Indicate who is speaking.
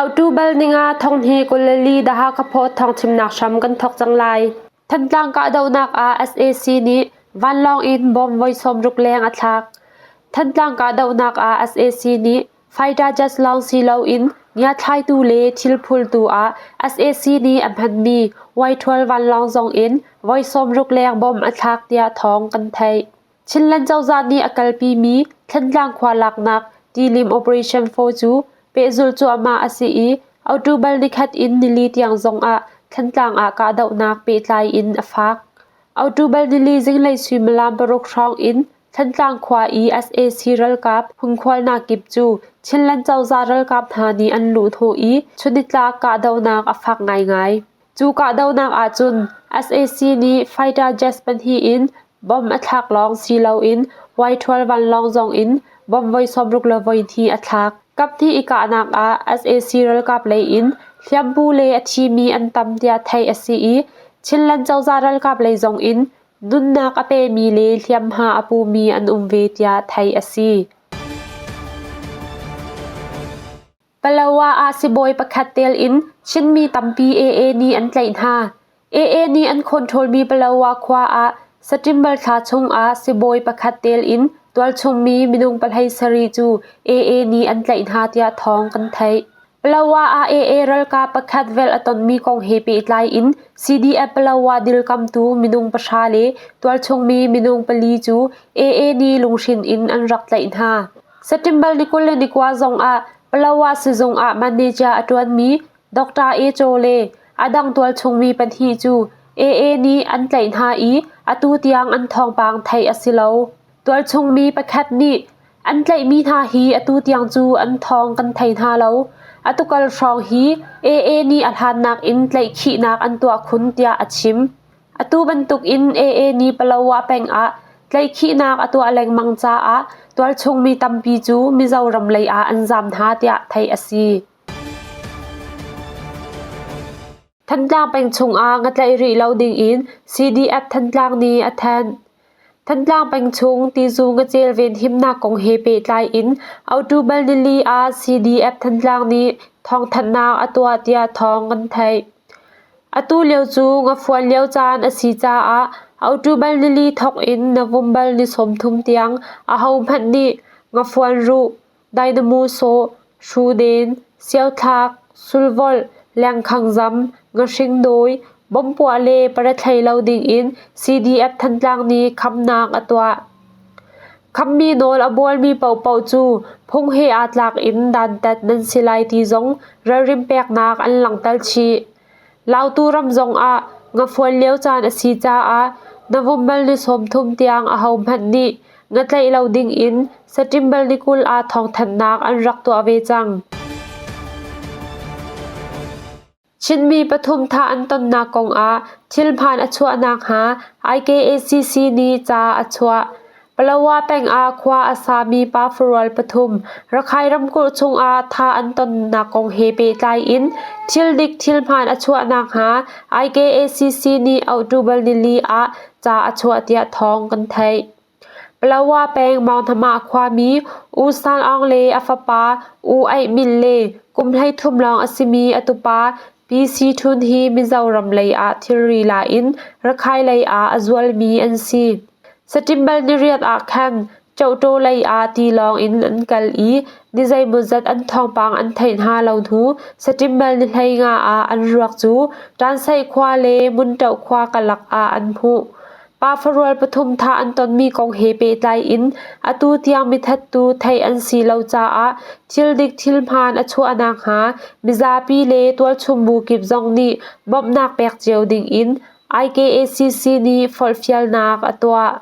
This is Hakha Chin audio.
Speaker 1: Autu bal ninga thong hi 24 The Hakha Post thawngchimnak hram kan thawk cang lai. Thantlang kahdohnak ah sac nih vanlawng in bomb voi 60 leng a thlak. Thantlang kahdohnak ah sac nih fighter jets lawng si loin ngiathlaitu le thil phultu ah sac nih a hmanmi Y-12 vanlawng zong in voi 60 leng bomb a thlak tiah thawng kan theih. Chinland cozah nih a kalpimi Thantlang khua laknak tilim Operation 4 cu pehzulh cuahmah a si i October nikhat in nili tiang zongah Thantlang ah kahdohnak pehtlai in a fak. October nili zinglei suimilam paruk hrawng in Thantlang khua i sac ralkap hmunkhualnak kip cu Chinland cozah ralkap hna nih an luhhnawh i chunnitlak kahdohnak a fak ngaingai. Cu kahdohnak ahcun sac nih fighter jets pahnih in bomb a thlak lawng si loin Y-12 vanlawng zong in bomb voi 62 a thlak. Kaphnih i kahnak ah sac ralkap lei in hliampu le a thimi an tam tiah theih a si i Chinland cozah ralkap lei zong in nunnak a pemi le hliamhma a pumi an um ve tiah theih a si. Palawa ah sibawi pakhat tel in Chinmi tampi AA nih an tlaih hna. AA nih an controlmi Palawa khua ah September thla chung ah sibawi pakhat tel in tualchungmi minung 17 cu AA nih an tlaih hna tiah thawng kan theih. Palawa ah AA ralkap pakhat velh a tonmi kong he pehtlai in CDF Palawa dilkamtu minung pahra le tualchungmi minung pali cu AA nih lunghrin in an rak tlaih hna. September ni 29 zongah Palawa sizung ah manager a ṭuanmi Dr. Echo le a dang tualchungmi pahnih cu AA nih an tlaih hna i atu tiang an thawngpang theih a si lo. Tualchungmi pakhat nih an tlaihmi hna hi atu tiang cu an thawng kan thei hna lo. Atukal hrawng hi AA nih a hlannak in tlaihkhihnak an tuah khun tiah a chim. Atu bantukin AA nih Palawa peng ah tlaihkhihnak a tuah lengmang caah tualchung mi tampi cu Mizoram lei ah an zaam hna tiah theih a si. Thantlang peng chungah ngatlaih rih lo dingin CDF Thantlang nih a thanh. Thantlang peng chung tizu ngacel venhimnak kong he pehtlai in October nili ah CDF Thantlang nih thawngthanhnak a tuah tiah thawng kan theih. Atu lio cu ngafuan lio caan a si caah October nili thawk in November ni 30 tiang ahohmanh nih ngafuan ruh, dynamo sawh, hruden, siothlak, sulvolh, lengkhangzam, ngahringdawi, bompuah le parathlei lo dingin CDF Thantlang nih khamnak a tuah. Khammi nawl a bualmi paohpaoh cu phung he aa tlak in dantat nan si lai ti zong ralrin peknak an langhter chih. Lautu ram zongah ngafuan lio caan a si caah November ni 30 tiang ahohmanh nih ngatlaih lo dingin September ni 20 ah thawngthanhnak an rak tuah ve cang. Chinmi pathum thah an tonnak kongah thil hmaan a chuah nakhnga IKACC nih ca a chuah. Palawa peng ah khua a sami pa farual pathum Rakhine ramkulh chungah thah an tonnak kong he pehtlai in thil dik thil hmaan a chuah nakhnga IKACC nih October nili ah ca a chuah tiah thawng kan theih. Palawa peng Maungthamah khuami U San Aung le a fapa U Aih Min le kum 13 lawng a simi a tupa Pi Si Htun hi Mizoram lei ah thilri la in Rakhine lei ah a zualmi an si. September niriat ah khan Chohtaw lei ah tilawng in an kal i ni zeimawzat an thawngpang an theih hna lo hnu September ni 15 ah an ruak cu Tansaih khua le Munṭoh khua karlak ah an hmuh. Pa farual pathum thah an tonmi kong he pehtlai in atu tiang mithattu theih an si lo caah thil dik thil hmaan a chuah nakhnga mizapi le tualchung bu kip zong nih bawmhnak pek cio ding in IKACC nih forhfialnak a tuah.